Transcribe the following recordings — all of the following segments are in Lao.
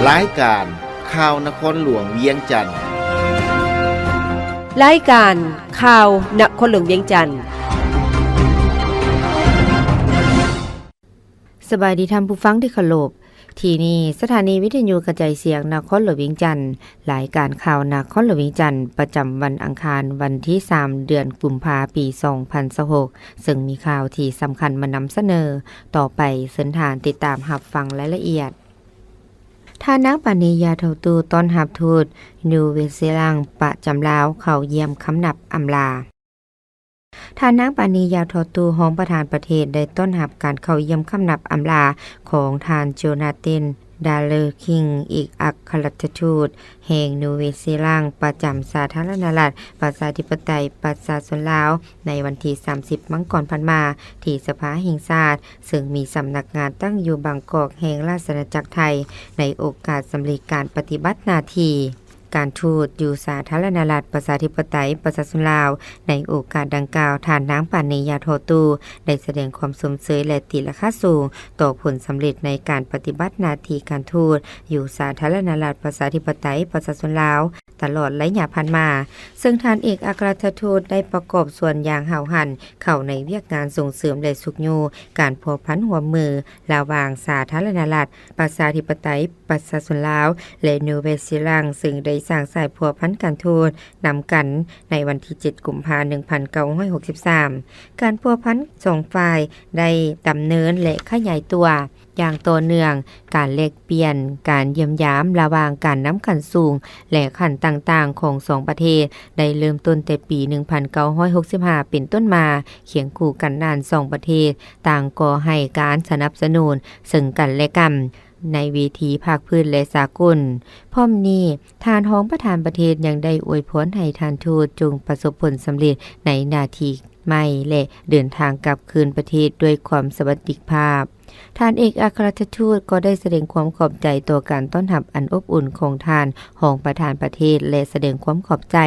ລາຍການຂ່າວນະຄອນຫຼວງວຽງຈັນ. ລາຍການຂ່າວນະຄອນຫຼວງວຽງຈັນ. ສະບາຍດີທ່ານຜູ້ຟັງທີ່ເຄົາລົບ. ທີ່ນີ້ສະຖານີວິທະຍຸກະຈາຍສຽງນະຄອນຫຼວງວຽງຈັນ. ລາຍການຂ່າວນະຄອນຫຼວງວຽງຈັນ ປະຈຳວັນອັງຄານ ວັນທີສາມ ເດືອນກຸມພາ ປີສອງພັນຊາວຫົກ ເຊິ່ງມີຂ່າວທີ່ສຳຄັນມານຳສະເໜີ. ຕໍ່ໄປເຊີນທ່ານຕິດຕາມຮັບຟັງລາຍລະອຽດ. ທ່ານນາງ ປານີ ຢາທໍ່ຕູ້ ຕ້ອນຮັບທູດ ນິວເວຊີລັງ ປະຈຳລາວ ເຂົ້າຢ້ຽມຄຳນັບອຳລາ. ທ່ານນາງ ປານີ ຢາທໍ່ຕູ້ ຮອງປະທານປະເທດ ໄດ້ຕ້ອນຮັບການເຂົ້າຢ້ຽມຄຳນັບອຳລາຂອງທ່ານ ໂຈນາເຕັນ ດາເລີຄິງ ເອກອັກຄະລັດຖະທູດແຫ່ງນິວເວຊີລັງ ປະຈຳສາທາລະນະລັດ ປະຊາທິປະໄຕ ປະຊາຊົນລາວ ໃນວັນທີສາມສິບ ມັງກອນຜ່ານມາ ທີ່ສະພາແຫ່ງຊາດ ເຊິ່ງມີສຳນັກງານຕັ້ງຢູ່ບາງກອກ ແຫ່ງລາຊະອານາຈັກໄທ ໃນໂອກາດສຳເລັດການປະຕິບັດໜ້າທີ່ການທູດຢູ່ສາທາລະນະລັດ ປະຊາທິປະໄຕ ປະຊາຊົນລາວ. ໃນໂອກາດດັ່ງກ່າວ, ທ່ານນາງ ປານີ ຢາທໍ່ຕູ້ ໄດ້ສະແດງຄວາມຊົມເຊີຍ ແລະ ຕີລາຄາສູງຕໍ່ຜົນສຳເລັດໃນການປະຕິບັດໜ້າທີ່ການທູດຢູ່ສາທາລະນະລັດ ປະຊາທິປະໄຕ ປະຊາຊົນລາວ ຕະຫຼອດໄລຍະຜ່ານມາ, ເຊິ່ງທ່ານເອກອັກຄະລັດຖະທູດໄດ້ປະກອບສ່ວນຢ່າງຫ້າວຫັນເຂົ້າໃນວຽກງານສົ່ງເສີມ ແລະ ຊຸກຍູ້ການພົວພັນຮ່ວມມືລະຫວ່າງສາທາລະນະລັດ ປະຊາທິປະໄຕ ປະຊາຊົນລາວ ແລະ ນິວເວຊີລັງ ເຊິ່ງໄດ້ສ້າງສາຍພົວພັນການທູດນຳກັນໃນວັນທີເຈັດ ກຸມພາ ໜຶ່ງພັນເກົ້າຮ້ອຍຫົກສິບສາມ. ການພົວພັນສອງຝ່າຍໄດ້ດຳເນີນ ແລະ ຂະຫຍາຍຕົວ ຢ່າງຕໍ່ເນື່ອງ, ການແລກປ່ຽນ, ການຢ້ຽມຢາມລະຫວ່າງການນຳຂັ້ນສູງ ແລະ ຂັ້ນຕ່າງໆຂອງສອງປະເທດ ໄດ້ເລີ່ມຕົ້ນແຕ່ປີໜຶ່ງພັນເກົ້າຮ້ອຍຫົກສິບຫ້າເປັນຕົ້ນມາ, ຄຽງຄູ່ກັນນັ້ນ ສອງປະເທດຕ່າງກໍໃຫ້ການສະໜັບສະໜູນເຊິ່ງກັນແລະກັນໃນເວທີພາກພື້ນ ແລະ ສາກົນ. ພ້ອມນີ້, ທ່ານຮອງປະທານປະເທດຍັງໄດ້ອວຍພອນໃຫ້ທ່ານທູດຈົ່ງປະສົບຜົນສຳເລັດໃນໜ້າທີ່ ໃໝ່ ແລະ ເດີນທາງກັບຄືນປະເທດດ້ວຍຄວາມສະຫວັດດີພາບ. ທ່ານເອກອັກຄະລັດຖະທູດກໍໄດ້ສະແດງຄວາມຂອບໃຈຕໍ່ການຕ້ອນຮັບອັນອົບອຸ່ນຂອງທ່ານຮອງປະທານປະເທດ ແລະ ສະແດງຄວາມຂອບໃຈ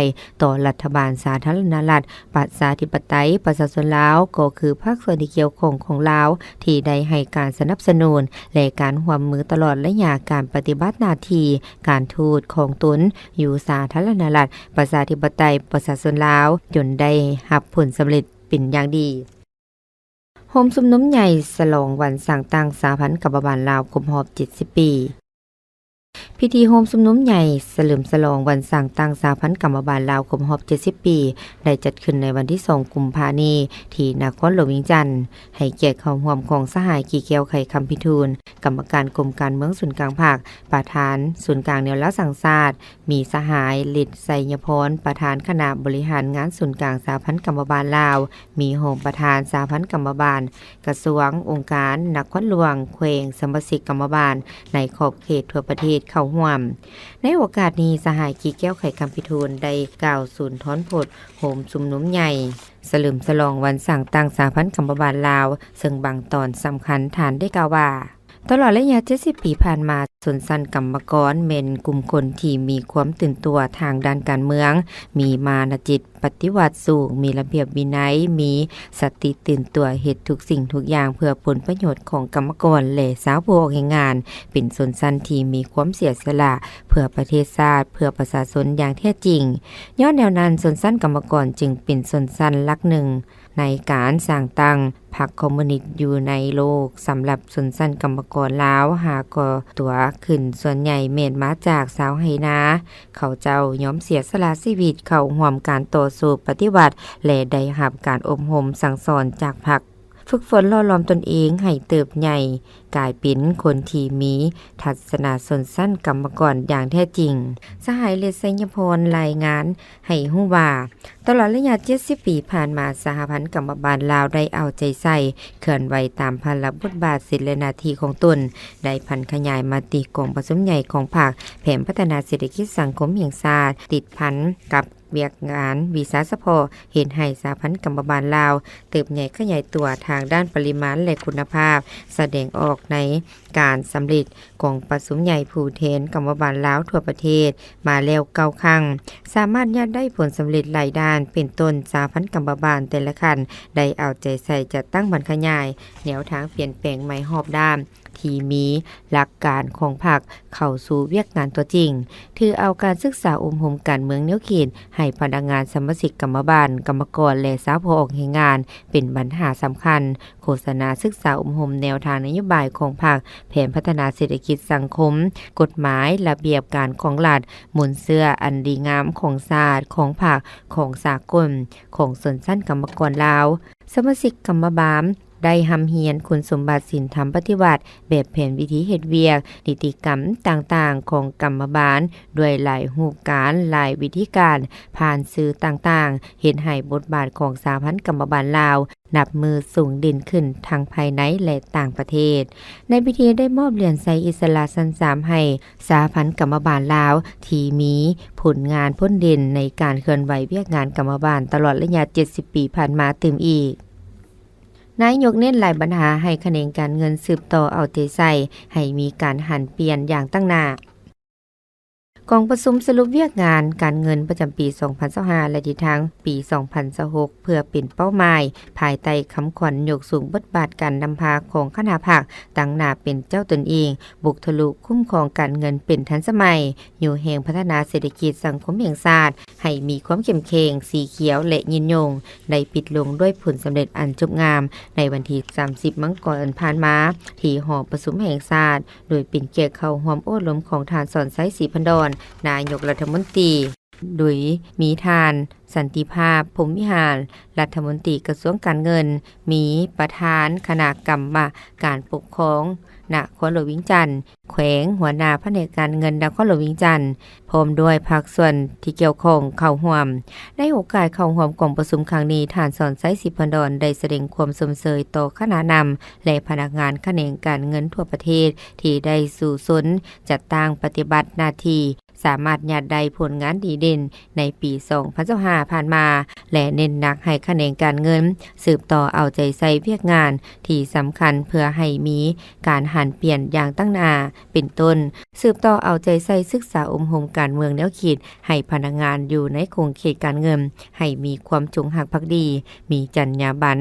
ຕໍ່ລັດຖະບານສາທາລະນະລັດ ປະຊາທິປະໄຕ ປະຊາຊົນລາວ ກໍຄືພາກສ່ວນທີ່ກ່ຽວຂ້ອງຂອງລາວ ທີ່ໄດ້ໃຫ້ການສະໜັບສະໜູນ ແລະ ການຮ່ວມມືຕະຫຼອດໄລຍະການປະຕິບັດໜ້າທີ່ການທູດຂອງຕົນຢູ່ສາທາລະນະລັດ ປະຊາທິປະໄຕ ປະຊາຊົນລາວ ຈົນໄດ້ຮັບຜົນສຳເລັດເປັນຢ່າງດີ. ໂຮມຊຸມນຸມໃຫຍ່ສະຫຼອງວັນສ້າງຕັ້ງສະຫະພັນກຳມະບານລາວຄົບຮອບເຈັດສິບປີ. ພິທີໂຮມຊຸມນຸມໃຫຍ່ສະເຫຼີມສະຫຼອງວັນສ້າງຕັ້ງສະຫະພັນກຳມະບານລາວຄົບຮອບເຈັດສິບປີ ໄດ້ຈັດຂຶ້ນໃນວັນທີສອງ ກຸມພານີ້ ທີ່ນະຄອນຫຼວງວຽງຈັນ, ໃຫ້ກຽດເຂົ້າຮ່ວມຂອງສະຫາຍ ກີແກ້ວ ໄຂຄຳພິທູນ ກຳມະການກົມການເມືອງສູນກາງພັກ, ປະທານສູນກາງແນວລາວສ້າງຊາດ, ມີສະຫາຍ ລິດ ໄຊຍະພອນ ປະທານຄະນະບໍລິຫານງານສູນກາງສະຫະພັນກຳມະບານລາວ, ມີຮອງປະທານສະຫະພັນກຳມະບານກະຊວງ, ອົງການ, ນະຄອນຫຼວງ, ແຂວງ, ສະມາຊິກກຳມະບານໃນຂອບເຂດທົ່ວປະເທດເຂົ້າຮ່ວມ. ໃນໂອກາດນີ້, ສະຫາຍ ກີແກ້ວ ໄຂຄຳພິທູນ ໄດ້ກ່າວສູນທອນພົດໂຮມຊຸມນຸມໃຫຍ່ສະເຫຼີມສະຫຼອງວັນສ້າງຕັ້ງສະຫະພັນກຳມະບານລາວ, ເຊິ່ງບາງຕອນສຳຄັນທ່ານໄດ້ກ່າວວ່າ, ຕະຫຼອດໄລຍະເຈັດສິບປີຜ່ານມາ, ຊົນຊັ້ນກຳມະກອນແມ່ນກຸ່ມຄົນທີ່ມີຄວາມຕື່ນຕົວທາງດ້ານການເມືອງ, ມີມານະຈິດປະຕິວັດສູງ, ມີລະບຽບວິໄນ, ມີສະຕິຕື່ນຕົວເຮັດທຸກສິ່ງທຸກຢ່າງເພື່ອຜົນປະໂຫຍດຂອງກຳມະກອນ ແລະ ຊາວຜູ້ອອກແຮງງານ, ເປັນຊົນຊັ້ນທີ່ມີຄວາມເສຍສະຫຼະເພື່ອປະເທດຊາດ, ເພື່ອປະຊາຊົນຢ່າງແທ້ຈິງ. ຍ້ອນແນວນັ້ນ, ຊົນຊັ້ນກຳມະກອນຈຶ່ງເປັນຊົນຊັ້ນຫຼັກໜຶ່ງ ໃນການສ້າງຕັ້ງພັກຄອມມູນິດຢູ່ໃນໂລກ. ສຳລັບຊົນຊັ້ນກຳມະກອນລາວ ຫາກໍ່ຕົວຂຶ້ນສ່ວນໃຫຍ່ແມ່ນມາຈາກຊາວໄຮ່ນາ. ເຂົາເຈົ້າຍອມເສຍສະຫຼະຊີວິດເຂົ້າຮ່ວມການຕໍ່ສູ້ປະຕິວັດ ແລະ ໄດ້ຮັບການອົບຮົມສັ່ງສອນຈາກພັກ, ຝຶກຝົນຫຼໍ່ຫຼອມຕົນເອງໃຫ້ເຕີບໃຫຍ່ ກາຍເປັນຄົນທີ່ມີທັດສະນະຊົນຊັ້ນກຳມະກອນຢ່າງແທ້ຈິງ. ສະຫາຍ ເລດ ໄຊຍະພອນ ລາຍງານໃຫ້ຮູ້ວ່າ, ຕະຫຼອດໄລຍະເຈັດສິບປີຜ່ານມາ, ສະຫະພັນກຳມະບານລາວໄດ້ເອົາໃຈໃສ່ເຄື່ອນໄຫວຕາມພາລະບົດບາດສິດ ແລະ ໜ້າທີ່ຂອງຕົນ, ໄດ້ຜັນຂະຫຍາຍມະຕິກອງປະຊຸມໃຫຍ່ຂອງພັກ, ແຜນພັດທະນາເສດຖະກິດສັງຄົມແຫ່ງຊາດ, ຕິດພັນກັບວຽກງານວິຊາສະເພາະ, ເຮັດໃຫ້ສະຫະພັນກຳມະບານລາວເຕີບໃຫຍ່ຂະຫຍາຍຕົວທາງດ້ານປະລິມານ ແລະ ຄຸນນະພາບ, ສະແດງອອກໃນ ການສຳເລັດກອງປະຊຸມໃຫຍ່ຜູ້ແທນກຳມະບານລາວທົ່ວປະເທດມາແລ້ວເກົ້າຄັ້ງ, ສາມາດຍາດໄດ້ຜົນສຳເລັດຫຼາຍດ້ານ, ເປັນຕົ້ນ ສະຫະພັນກຳມະບານແຕ່ລະຂັ້ນໄດ້ເອົາໃຈໃສ່ຈັດຕັ້ງຜັນຂະຫຍາຍແນວທາງປ່ຽນແປງໃໝ່ຮອບດ້ານ, ທີ່ມີຫຼັກການຂອງພັກເຂົ້າສູ່ວຽກງານຕົວຈິງ, ຖືເອົາການສຶກສາອົບຮົມການເມືອງແນວຄິດໃຫ້ພະນັກງານສະມາຊິກກຳມະບານ, ກຳມະກອນ ແລະ ຊາວຜູ້ອອກແຮງງານເປັນບັນຫາສຳຄັນ, ໂຄສະນາສຶກສາອົບຮົມແນວທາງນະໂຍບາຍຂອງພັກ, ແຜນພັດທະນາເສດຖະກິດສັງຄົມ, ກົດໝາຍ, ລະບຽບການຂອງລັດ, ມູນເຊື້ອອັນດີງາມຂອງຊາດ, ຂອງພັກ, ຂອງສາກົນ, ຂອງຊົນຊັ້ນກຳມະກອນລາວ. ສະມາຊິກກຳມະບານໄດ້ຮ່ຳຮຽນຄຸນສົມບັດສິນທຳປະຕິວັດ, ແບບແຜນວິທີເຮັດວຽກ, ນິຕິກຳຕ່າງໆຂອງກຳມະບານ ດ້ວຍຫຼາຍຮູບການ, ຫຼາຍວິທີການ, ຜ່ານສື່ຕ່າງໆ, ເຮັດໃຫ້ບົດບາດຂອງສະຫະພັນກຳມະບານລາວ ນັບມື້ສູງເດັ່ນຂຶ້ນທັງພາຍໃນ ແລະ ຕ່າງປະເທດ. ໃນພິທີໄດ້ມອບຫຼຽນໄຊອິດສະຫຼະຊັ້ນສາມໃຫ້ສະຫະພັນກຳມະບານລາວ ທີ່ມີຜົນງານພົ້ນເດັ່ນໃນການເຄື່ອນໄຫວວຽກງານກຳມະບານຕະຫຼອດໄລຍະເຈັດສິບປີຜ່ານມາຕື່ມອີກ. ນາຍົກເນັ້ນຫຼາຍບັນຫາໃຫ້ຂະແໜງການເງິນສືບຕໍ່ເອົາໃຈໃສ່ ໃຫ້ມີການຫັນປ່ຽນຢ່າງຕັ້ງໜ້າ. ກອງປະຊຸມສະຫຼຸບວຽກງານການເງິນປະຈຳປີສອງພັນຊາວຫ້າ ແລະ ທິດທາງປີສອງພັນຊາວຫົກ ເພື່ອເປັນເປົ້າໝາຍ ພາຍໃຕ້ຄຳຂວັນຍົກສູງບົດບາດການນຳພາຂອງຄະນະພັກ, ຕັ້ງໜ້າເປັນເຈົ້າຕົນເອງ, ບຸກທະລຸຄຸ້ມຄອງການເງິນເປັນທັນສະໄໝ, ຍູ້ແຮງພັດທະນາເສດຖະກິດສັງຄົມແຫ່ງຊາດ ໃຫ້ມີຄວາມເຂັ້ມແຂງ, ສີຂຽວ ແລະ ຍືນຍົງ ໄດ້ປິດລົງດ້ວຍຜົນສຳເລັດອັນຈົບງາມ ໃນວັນທີສາມສິບ ມັງກອນຜ່ານມາ ທີ່ຫໍປະຊຸມແຫ່ງຊາດ, ໂດຍເປັນກຽດເຂົ້າຮ່ວມໂອ້ລົມຂອງທ່ານ ສອນໄຊ ສີພັນດອນ ນາຍົກລັດຖະມົນຕີ, ໂດຍມີທ່ານ ສັນຕິພາບ ພົມວິຫານ ລັດຖະມົນຕີກະຊວງການເງິນ, ມີປະທານຄະນະກຳມະການປົກຄອງນະຄອນຫຼວງວຽງຈັນ, ແຂວງ, ຫົວໜ້າພະແນກການເງິນນະຄອນຫຼວງວຽງຈັນ, ພ້ອມດ້ວຍພາກສ່ວນທີ່ກ່ຽວຂ້ອງເຂົ້າຮ່ວມ. ໃນໂອກາດເຂົ້າຮ່ວມກອງປະຊຸມຄັ້ງນີ້, ທ່ານ ສອນໄຊ ສີພັນດອນ ໄດ້ສະແດງຄວາມຊົມເຊີຍຕໍ່ຄະນະນຳ ແລະ ພະນັກງານຂະແໜງການເງິນທົ່ວປະເທດ ທີ່ໄດ້ສູ້ຊົນຈັດຕັ້ງປະຕິບັດໜ້າທີ່, ສາມາດຍາດໄດ້ຜົນງານດີເດັ່ນໃນປີສອງພັນຊາວຫ້າຜ່ານມາ ແລະ ເນັ້ນໜັກໃຫ້ຂະແໜງການເງິນສືບຕໍ່ເອົາໃຈໃສ່ວຽກງານທີ່ສຳຄັນ ເພື່ອໃຫ້ມີການຫັນປ່ຽນຢ່າງຕັ້ງໜ້າ, ເປັນຕົ້ນ, ສືບຕໍ່ເອົາໃຈໃສ່ສຶກສາອົບຮົມການເມືອງແນວຄິດໃຫ້ພະນັກງານຢູ່ໃນຂົງເຂດການເງິນ ໃຫ້ມີຄວາມຈົງຮັກພັກດີ, ມີຈັນຍາບັນ,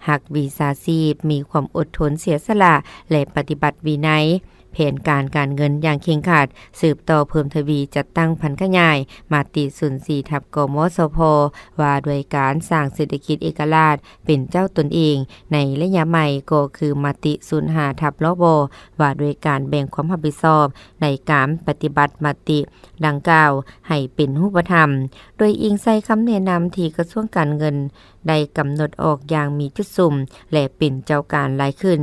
ຮັກວິຊາຊີບ, ມີຄວາມອົດທົນເສຍສະຫຼະ ແລະ ປະຕິບັດວິໄນ ແຜນການການເງິນຢ່າງເຄັ່ງຄັດ, ສືບຕໍ່ເພີ່ມທະວີຈັດຕັ້ງຜັນຂະຫຍາຍມະຕິສູນສີ່ທັບ ກມສພ ວ່າດ້ວຍການສ້າງເສດຖະກິດເອກະລາດເປັນເຈົ້າຕົນເອງໃນໄລຍະໃໝ່, ກໍຄືມະຕິສູນຫ້າທັບ ລບ ວ່າດ້ວຍການແບ່ງຄວາມຮັບຜິດຊອບໃນການປະຕິບັດມະຕິດັ່ງກ່າວໃຫ້ເປັນຮູບປະທຳ, ໂດຍອີງໃສ່ຄຳແນະນຳທີ່ກະຊວງການເງິນໄດ້ກຳນົດອອກຢ່າງມີຈຸດສຸມ ແລະ ເປັນເຈົ້າການຫຼາຍຂຶ້ນ.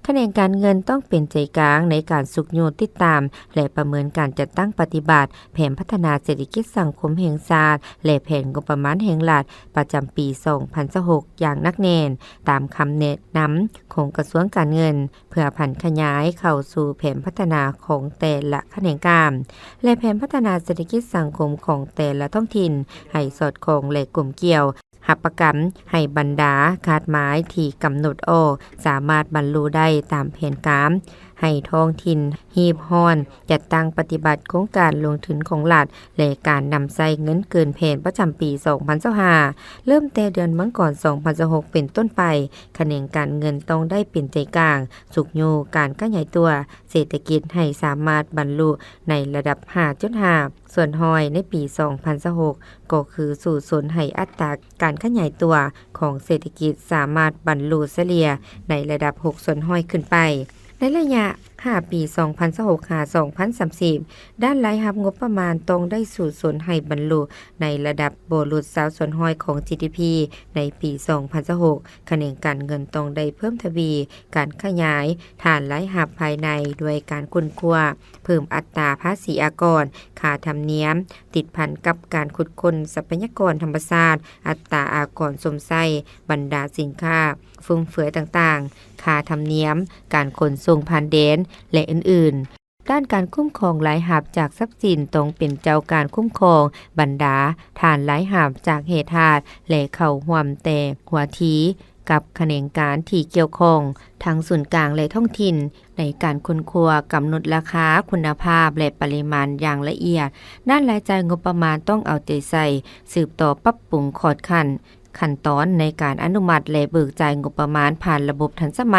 ຂະແໜງການເງິນຕ້ອງເປັນໃຈກາງໃນການຊຸກຍູ້, ຕິດຕາມ ແລະ ປະເມີນການຈັດຕັ້ງປະຕິບັດແຜນພັດທະນາເສດຖະກິດສັງຄົມແຫ່ງຊາດ ແລະ ແຜນງົບປະມານແຫ່ງລັດປະຈຳປີສອງພັນຊາວຫົກຢ່າງໜັກແໜ້ນ, ຕາມຄຳແນະນຳຂອງກະຊວງການເງິນ, ເພື່ອຜັນຂະຫຍາຍເຂົ້າສູ່ແຜນພັດທະນາຂອງແຕ່ລະຂະແໜງການ ແລະ ແຜນພັດທະນາເສດຖະກິດສັງຄົມຂອງແຕ່ລະທ້ອງຖິ່ນ ໃຫ້ສອດຄ່ອງ ແລະ ກົມກ່ຽວ. ຮັບປະກັນໃຫ້ບັນດາຄາດໝາຍທີ່ກຳນົດອອກສາມາດບັນລຸໄດ້ຕາມແຜນການ, ໃຫ້ທ້ອງຖິ່ນຮີບຮ້ອນຈັດຕັ້ງປະຕິບັດໂຄງການລົງທຶນຂອງລັດ ແລະ ການນຳໃຊ້ເງິນເກີນແຜນປະຈຳປີສອງພັນຊາວຫ້າ. ເລີ່ມແຕ່ເດືອນມັງກອນສອງພັນຊາວຫົກເປັນຕົ້ນໄປ, ຂະແໜງການເງິນຕ້ອງໄດ້ເປັນໃຈກາງ, ຊຸກຍູ້ການຂະຫຍາຍຕົວເສດຖະກິດໃຫ້ສາມາດບັນລຸໃນລະດັບຫ້າຈຸດຫ້າສ່ວນຮ້ອຍໃນປີສອງພັນຊາວຫົກ, ກໍຄືສູ້ຊົນໃຫ້ອັດຕາ ການຂະຫຍາຍຕົວຂອງເສດຖະກິດສາມາດບັນລຸສະເລ່ຍໃນລະດັບຫົກສ່ວນຮ້ອຍຂຶ້ນໄປ. ໃນໄລຍະຫ້າປີ ສອງພັນຊາວຫົກ ຫາ ສອງພັນສາມສິບ, ດ້ານລາຍຮັບງົບປະມານຕ້ອງໄດ້ສູ້ຊົນໃຫ້ບັນລຸໃນລະດັບບໍ່ຫຼຸດຊາວສ່ວນຮ້ອຍຂອງ ຈີດີພີ ໃນປີສອງພັນຊາວຫົກ. ຂະແໜງການເງິນຕ້ອງໄດ້ເພີ່ມທະວີການຂະຫຍາຍຖານລາຍຮັບພາຍໃນ ດ້ວຍການຄົ້ນຄວ້າເພີ່ມອັດຕາພາສີອາກອນ, ຄ່າທຳນຽມ ຕິດພັນກັບການຂຸດຄົ້ນຊັບພະຍາກອນທຳມະຊາດ, ອັດຕາອາກອນຊົມໃຊ້ບັນດາສິນຄ້າຟຸມເຟືອຍຕ່າງໆ, ຄ່າທຳນຽມການຂົນສົ່ງຜ່ານແດນ ແລະ ອື່ນໆ. ດ້ານການຄຸ້ມຄອງລາຍຮັບຈາກຊັບສິນ ຕ້ອງເປັນເຈົ້າການຄຸ້ມຄອງບັນດາຖານລາຍຮັບຈາກແຮ່ທາດ ແລະ ເຂົ້າຮ່ວມແຕ່ຫົວທີ ກັບຂະແໜງການທີ່ກ່ຽວຂ້ອງ ທັງສູນກາງ ແລະ ທ້ອງຖິ່ນ ໃນການຄົ້ນຄວ້າ, ກຳນົດລາຄາ, ຄຸນນະພາບ ແລະ ປະລິມານຢ່າງລະອຽດ. ດ້ານລາຍຈ່າຍງົບປະມານຕ້ອງເອົາໃຈໃສ່ ສືບຕໍ່ປັບປຸງຂອດຂັ້ນ ຂັ້ນຕອນໃນການອະນຸມັດ ແລະ ເບີກຈ່າຍງົບປະມານຜ່ານລະບົບທັນສະໄໝ,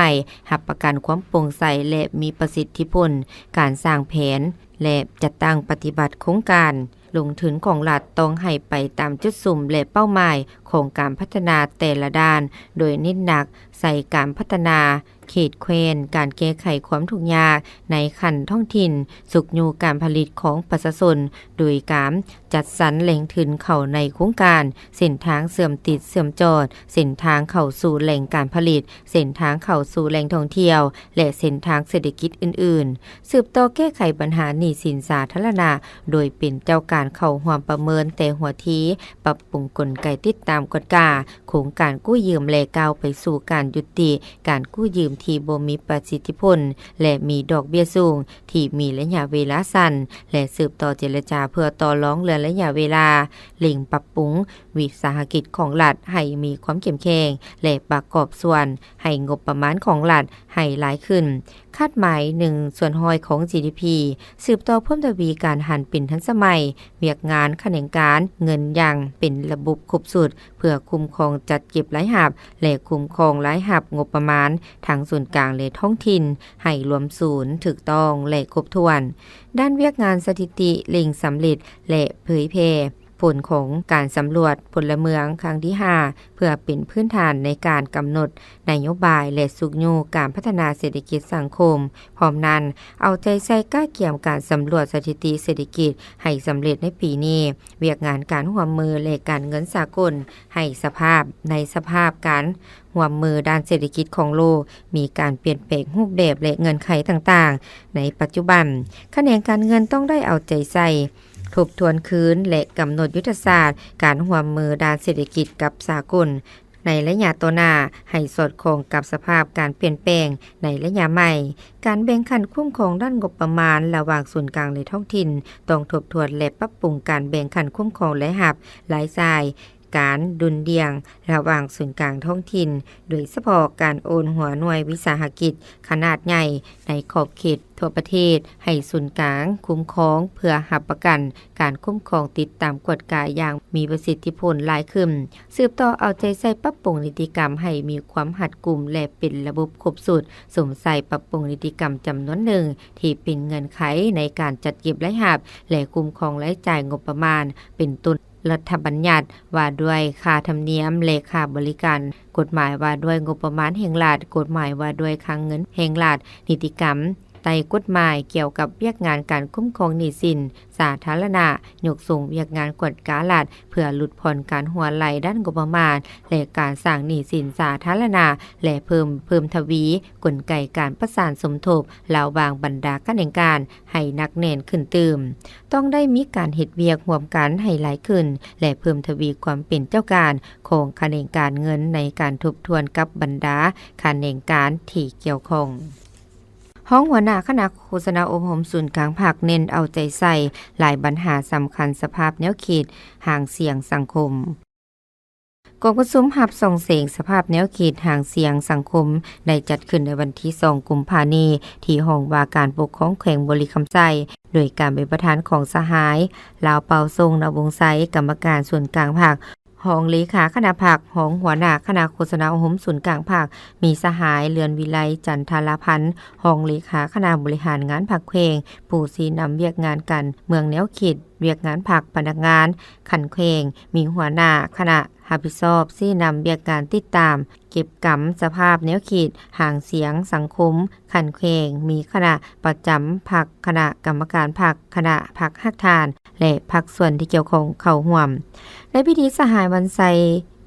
ຮັບປະກັນຄວາມໂປ່ງໃສ ແລະ ມີປະສິດທິຜົນ, ການສ້າງແຜນ ແລະ ຈັດຕັ້ງປະຕິບັດໂຄງການລົງທຶນຂອງລັດ ຕ້ອງໃຫ້ໄປຕາມຈຸດສຸມ ແລະ ເປົ້າໝາຍຂອງການພັດທະນາແຕ່ລະດ້ານ, ໂດຍເນັ້ນໜັກໃສ່ການພັດທະນາເຂດແຄວ້ນ, ການແກ້ໄຂຄວາມທຸກຍາກໃນຂັ້ນທ້ອງຖິ່ນ, ຊຸກຍູ້ການຜະລິດຂອງປະຊາຊົນ ໂດຍການຈັດສັນແຫຼ່ງທຶນເຂົ້າໃນໂຄງການ, ເສັ້ນທາງເຊື່ອມຕິດເຊື່ອມຈອດ, ເສັ້ນທາງເຂົ້າສູ່ແຫຼ່ງການຜະລິດ, ເສັ້ນທາງເຂົ້າສູ່ແຫຼ່ງທ່ອງທ່ຽວ ແລະ ເສັ້ນທາງເສດຖະກິດອື່ນໆ. ສືບຕໍ່ແກ້ໄຂບັນຫາໜີ້ສິນສາທາລະນະ ໂດຍເປັນເຈົ້າການເຂົ້າຮ່ວມປະເມີນແຕ່ຫົວທີ, ປັບປຸງກົນໄກຕິດຕາມກວດກາໂຄງການກູ້ຢືມ ແລະ ກ້າວໄປສູ່ການຍຸຕິການກູ້ຢືມທີ່ບໍ່ມີປະສິດທິຜົນ ແລະ ມີດອກເບ້ຍສູງ ທີ່ມີໄລຍະເວລາສັ້ນ ແລະ ສືບຕໍ່ເຈລະຈາເພື່ອຕໍ່ລອງເລື່ອນໄລຍະເວລາ, ເລັ່ງປັບປຸງວິສາຫະກິດຂອງລັດໃຫ້ມີຄວາມເຂັ້ມແຂງ ແລະ ປະກອບສ່ວນໃຫ້ງົບປະມານຂອງລັດໃຫ້ຫຼາຍຂຶ້ນ, ຄາດໝາຍໜຶ່ງສ່ວນຮ້ອຍຂອງ ຈີດີພີ, ສືບຕໍ່ເພີ່ມທະວີການຫັນເປັນທັນສະໄໝ, ວຽກງານຂະແໜງການເງິນຢ່າງເປັນລະບົບຄົບຊຸດ ເພື່ອຄຸ້ມຄອງຈັດເກັບລາຍຮັບ ແລະ ຄຸ້ມຄອງລາຍຮັບງົບປະມານທັງສູນກາງ ແລະ ທ້ອງຖິ່ນ ໃຫ້ລວມສູນ, ຖືກຕ້ອງ ແລະ ຄົບຖ້ວນ. ດ້ານວຽກງານສະຖິຕິ ເລັ່ງສຳເລັດ ແລະ ເຜີຍແຜ່ຜົນຂອງການສຳຫຼວດພົນລະເມືອງຄັ້ງທີຫ້າ ເພື່ອເປັນພື້ນຖານໃນການກຳນົດນະໂຍບາຍ ແລະ ຊຸກຍູ້ການພັດທະນາເສດຖະກິດສັງຄົມ. ພ້ອມນັ້ນ, ເອົາໃຈໃສ່ກະກຽມການສຳຫຼວດສະຖິຕິເສດຖະກິດໃຫ້ສຳເລັດໃນປີນີ້, ວຽກງານການຮ່ວມມື ແລະ ການເງິນສາກົນໃຫ້ສະພາບ, ໃນສະພາບການຮ່ວມມືດ້ານເສດຖະກິດຂອງໂລກມີການປ່ຽນແປງຮູບແບບ ແລະ ເງື່ອນໄຂຕ່າງໆໃນປັດຈຸບັນ. ຂະແໜງການເງິນຕ້ອງໄດ້ເອົາໃຈໃສ່ ທົບທວນຄືນ ແລະ ກຳນົດຍຸດທະສາດການຮ່ວມມືດ້ານເສດຖະກິດກັບສາກົນໃນໄລຍະຕໍ່ໜ້າ ໃຫ້ສອດຄ່ອງກັບສະພາບການປ່ຽນແປງໃນໄລຍະໃໝ່. ການແບ່ງຂັ້ນຄຸ້ມຄອງດ້ານງົບປະມານລະຫວ່າງສູນກາງ ແລະ ທ້ອງຖິ່ນ ຕ້ອງທົບທວນ ແລະ ປັບປຸງການແບ່ງຂັ້ນຄຸ້ມຄອງລາຍຮັບ, ລາຍຈ່າຍ, ການດຸ່ນດ່ຽງລະຫວ່າງສູນກາງທ້ອງຖິ່ນ, ໂດຍສະເພາະການໂອນຫົວໜ່ວຍວິສາຫະກິດຂະໜາດໃຫຍ່ໃນຂອບເຂດ ທົ່ວປະເທດໃຫ້ສູນກາງຄຸ້ມຄອງ ເພື່ອຮັບປະກັນການຄຸ້ມຄອງ, ຕິດຕາມ, ກວດກາຢ່າງມີປະສິດທິຜົນຫຼາຍຂຶ້ນ. ສືບຕໍ່ເອົາໃຈໃສ່ປັບປຸງນິຕິກຳໃຫ້ມີຄວາມຮັດກຸມ ແລະ ເປັນລະບົບຄົບຊຸດ, ສຸມໃສ່ປັບປຸງນິຕິກຳຈຳນວນໜຶ່ງທີ່ເປັນເງື່ອນໄຂໃນການຈັດເກັບລາຍຮັບ ແລະ ຄຸ້ມຄອງລາຍຈ່າຍງົບປະມານ ເປັນຕົ້ນ ລັດຖະບັນຍັດວ່າດ້ວຍຄ່າທຳນຽມ ແລະ ຄ່າບໍລິການ, ກົດໝາຍວ່າດ້ວຍງົບປະມານແຫ່ງລັດ, ກົດໝາຍວ່າດ້ວຍຄັງເງິນແຫ່ງລັດ, ນິຕິກຳໃຕ້ກົດໝາຍກ່ຽວກັບວຽກງານການຄຸ້ມຄອງໜີ້ສິນສາທາລະນະ, ຍົກສູງວຽກງານກວດກາລັດ ເພື່ອຫຼຸດຜ່ອນການຮົ່ວໄຫຼດ້ານງົບປະມານ ແລະ ການສ້າງໜີ້ສິນສາທາລະນະ ແລະ ເພີ່ມ, ເພີ່ມທະວີກົນໄກການປະສານສົມທົບລະຫວ່າງບັນດາຂະແໜງການໃຫ້ໜັກແໜ້ນຂຶ້ນຕື່ມ. ຕ້ອງໄດ້ມີການເຮັດວຽກຮ່ວມກັນໃຫ້ຫຼາຍຂຶ້ນ ແລະ ເພີ່ມທະວີຄວາມເປັນເຈົ້າການຂອງຂະແໜງການເງິນໃນການທົບທວນກັບບັນດາຂະແໜງການທີ່ກ່ຽວຂ້ອງ. ຮອງຫົວໜ້າຄະນະໂຄສະນາອົບຮົມສູນກາງພັກ ເນັ້ນເອົາໃຈໃສ່ຫຼາຍບັນຫາສຳຄັນສະພາບແນວຄິດ, ຫາງສຽງສັງຄົມ. ກອງປະຊຸມຮັບສ່ອງແສງສະພາບແນວຄິດ, ຫາງສຽງສັງຄົມ ໄດ້ຈັດຂຶ້ນໃນວັນທີສອງ ກຸມພານີ້ ທີ່ຫ້ອງວ່າການປົກຄອງແຂວງບໍລິຄຳໄຊ, ໂດຍການເປັນປະທານຂອງສະຫາຍ ລາວເປົ່າ ຊົງນະວົງໄຊ, ກຳມະການສູນກາງພັກ, ຮອງເລຂາຄະນະພັກ, ຮອງຫົວໜ້າຄະນະໂຄສະນາອົບຮົມສູນກາງພັກ, ມີສະຫາຍ ເລື່ອນວິໄລ ຈັນທະລາພັນ, ຮອງເລຂາຄະນະບໍລິຫານງານພັກແຂວງ, ຜູ້ຊີ້ນຳວຽກງານການເມືອງແນວຄິດ, ວຽກງານພັກ, ພະນັກງານຂັ້ນແຂວງ, ມີຫົວໜ້າຄະນະຮັບຜິດຊອບຊີ້ນຳວຽກງານຕິດຕາມ ເກັບກຳສະພາບແນວຄິດ, ຫາງສຽງສັງຄົມຂັ້ນແຂວງ, ມີຄະນະປະຈຳພັກ, ຄະນະກຳມະການພັກ, ຄະນະພັກຮາກຖານ ແລະ ພາກສ່ວນທີ່ກ່ຽວຂ້ອງເຂົ້າຮ່ວມ. ໃນພິທີ ສະຫາຍ ວັນໄຊ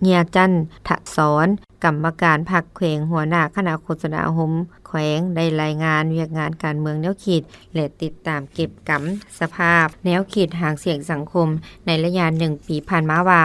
ເງຍຈັນທະສອນ, ກຳມະການພັກແຂວງ, ຫົວໜ້າຄະນະໂຄສະນາອົບຮົມແຂວງ ໄດ້ລາຍງານວຽກງານການເມືອງແນວຄິດ ແລະ ຕິດຕາມເກັບກຳສະພາບແນວຄິດ, ຫາງສຽງສັງຄົມ ໃນໄລຍະໜຶ່ງປີຜ່ານມາວ່າ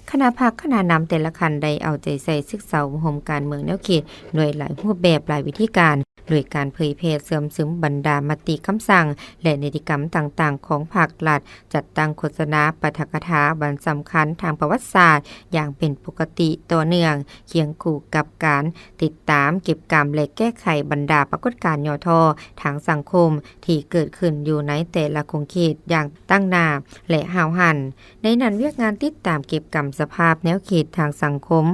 ຄະນະພັກ, ຄະນະນຳແຕ່ລະຂັ້ນ ໄດ້ເອົາໃຈໃສ່ສຶກສາອົບຮົມການເມືອງແນວຄິດ ດ້ວຍຫຼາຍຮູບແບບ, ຫຼາຍວິທີການ, ໂດຍການເຜີຍແຜ່ເຊື່ອມຊຶມບັນດາມະຕິຄຳສັ່ງ ແລະ ນິຕິກຳຕ່າງໆຂອງພັກລັດ, ຈັດຕັ້ງໂຄສະນາ, ປາຖະກະຖາ, ວັນສຳຄັນທາງປະຫວັດສາດຢ່າງເປັນປົກກະຕິຕໍ່ເນື່ອງ, ຄຽງຄູ່ກັບການຕິດຕາມ, ເກັບກຳ ແລະ ແກ້ໄຂບັນ ນດາປາກົດການຫຍໍ້ທໍ້ທາງສັງຄົມທີ່ເກີດຂຶ້ນຢູ່ໃນແຕ່ລະຂົງເຂດຢ່າງຕັ້ງໜ້າ ແລະ ຫ້າວຫັນ. ໃນນັ້ນ, ວຽກງານຕິດຕາມເກັບກຳສະພາບແນວຄິດທາງສັງຄົມ,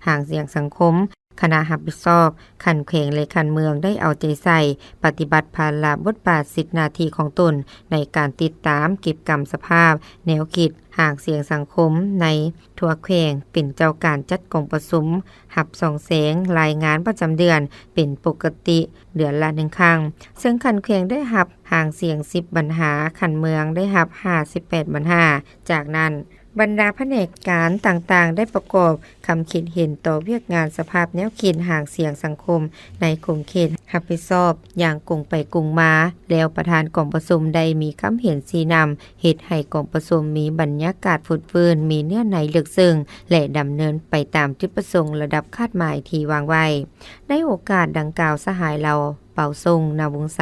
ຫາງສຽງສັງຄົມ, ຄະນະຮັບຜິດຊອບຂັ້ນແຂວງ ແລະ ຂັ້ນເມືອງ ໄດ້ເອົາໃຈໃສ່ປະຕິບັດພາລະບົດບາດສິດໜ້າທີ່ຂອງຕົນ ໃນການຕິດຕາມເກັບກຳສະພາບແນວຄິດ ຫາງສຽງສັງຄົມໃນທົ່ວແຂວງ, ເປັນເຈົ້າການຈັດກອງປະຊຸມ, ຮັບສ່ອງແສງລາຍງານປະຈຳເດືອນເປັນປົກກະຕິເດືອນລະໜຶ່ງຄັ້ງ, ເຊິ່ງຂັ້ນແຂວງໄດ້ຮັບຫາງສຽງສິບບັນຫາ, ຂັ້ນເມືອງໄດ້ຮັບຫ້າສິບແປດບັນຫາ. ຈາກນັ້ນ, ບັນດາພະແນກການຕ່າງໆໄດ້ປະກອບຄຳຄິດເຫັນຕໍ່ວຽກງານສະພາບແນວຄິດຫາງສຽງສັງຄົມໃນຂົງເຂດຮັບຜິດຊອບຢ່າງກົງໄປກົງມາ, ແລ້ວປະທານກອງປະຊຸມໄດ້ມີຄຳເຫັນຊີ້ນຳ ເຮັດໃຫ້ກອງປະຊຸມມີບັນຍາກາດຟົດຟື້ນ, ມີເນື້ອໃນເລິກເຊິ່ງ ແລະ ດຳເນີນໄປຕາມຈຸດປະສົງລະດັບຄາດໝາຍທີ່ວາງໄວ້. ໃນໂອກາດດັ່ງກ່າວ, ສະຫາຍ ເລົ່າ ເປົາສົງ ນາວົງໄຊ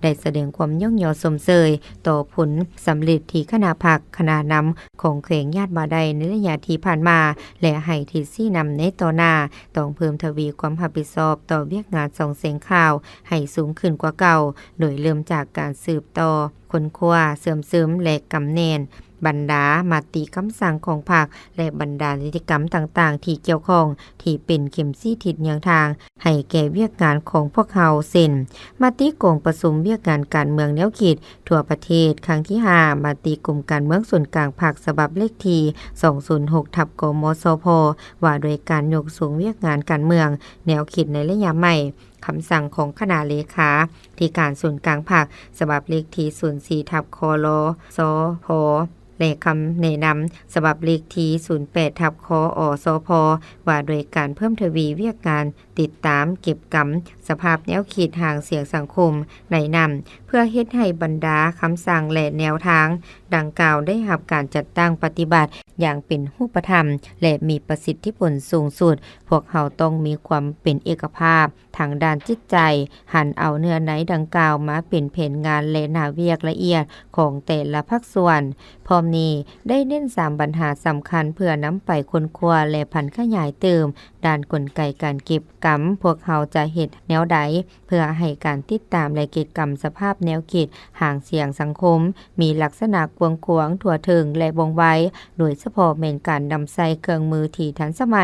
ໄດ້ສະແດງຄວາມຍ້ອງຍໍຊົມເຊີຍຕໍ່ຜົນສຳເລັດທີ່ຄະນະພັກ, ຄະນະນຳຂອງແຂວງຍາດມາໄດ້ໃນໄລຍະທີ່ຜ່ານມາ ແລະ ໃຫ້ທິດຊີ້ນຳໃນຕໍ່ໜ້າ ຕ້ອງເພີ່ມທະວີຄວາມຮັບຜິດຊອບຕໍ່ວຽກງານສ່ອງແສງຂ່າວໃຫ້ສູງຂຶ້ນກວ່າເກົ່າ, ໂດຍເລີ່ມຈາກການສືບຕໍ່ ຄົ້ນຄວ້າ, ເຊື່ອມຊຶມ ແລະ ກຳແໜ້ນບັນດາມະຕິຄຳສັ່ງຂອງພັກ ແລະ ບັນດານິຕິກຳຕ່າງໆທີ່ກ່ຽວຂ້ອງ ທີ່ເປັນເຂັມຊີ້ທິດເຍືອງທາງໃຫ້ແກ່ວຽກງານຂອງພວກເຮົາ ເຊັ່ນ: ມະຕິກອງປະຊຸມວຽກງານການເມືອງແນວຄິດທົ່ວປະເທດ ຄັ້ງທີຫ້າ, ມະຕິກົມການເມືອງສູນກາງພັກ ສະບັບເລກທີສອງສູນຫົກ ທັບ ກມສພ ວ່າດ້ວຍການຍົກສູງວຽກງານການເມືອງແນວຄິດໃນໄລຍະໃໝ່, ຄຳສັ່ງຂອງຄະນະເລຂາທິການສູນກາງພັກ ສະບັບເລກທີສູນສີ່ ທັບ ຄລສພ ແລະ ຄຳແນະນຳສະບັບເລກທີສູນແປດ ທັບ ຄອສພ ວ່າດ້ວຍການເພີ່ມທະວີວຽກງານຕິດຕາມເກັບກຳສະພາບແນວຄິດຫາງສຽງສັງຄົມໃນນັ້ນ, ເພື່ອເຮັດໃຫ້ບັນດາຄຳສັ່ງ ແລະ ແນວທາງດັ່ງກ່າວໄດ້ຮັບການຈັດຕັ້ງປະຕິບັດຢ່າງເປັນຮູບປະທຳ ແລະ ມີປະສິດທິຜົນສູງສຸດ, ພວກເຮົາຕ້ອງມີຄວາມເປັນເອກະພາບ ທາງດ້ານຈິດໃຈ, ຫັນເອົາເນື້ອໃນດັ່ງກ່າວມາເປັນແຜນງານ ແລະ ໜ້າວຽກລະອຽດຂອງແຕ່ລະພາກສ່ວນ. ພ້ອມນີ້, ໄດ້ເນັ້ນສາມບັນຫາສຳຄັນເພື່ອນຳໄປຄົ້ນຄວ້າ ແລະ ຜັນຂະຫຍາຍຕື່ມ. ດ້ານກົນໄກການເກັບກຳ, ພວກເຮົາຈະເຮັດແນວໃດເພື່ອໃຫ້ການຕິດຕາມ ແລະ ເກັບກຳສະພາບແນວຄິດຫາງສຽງສັງຄົມ ມີລັກສະນະກວ້າງຂວາງ, ທົ່ວເຖິງ ແລະ ວ່ອງໄວ, ໂດຍສະເພາະແມ່ນການນຳໃຊ້ເຄື່ອງມືທີ່ທັນສະໄໝ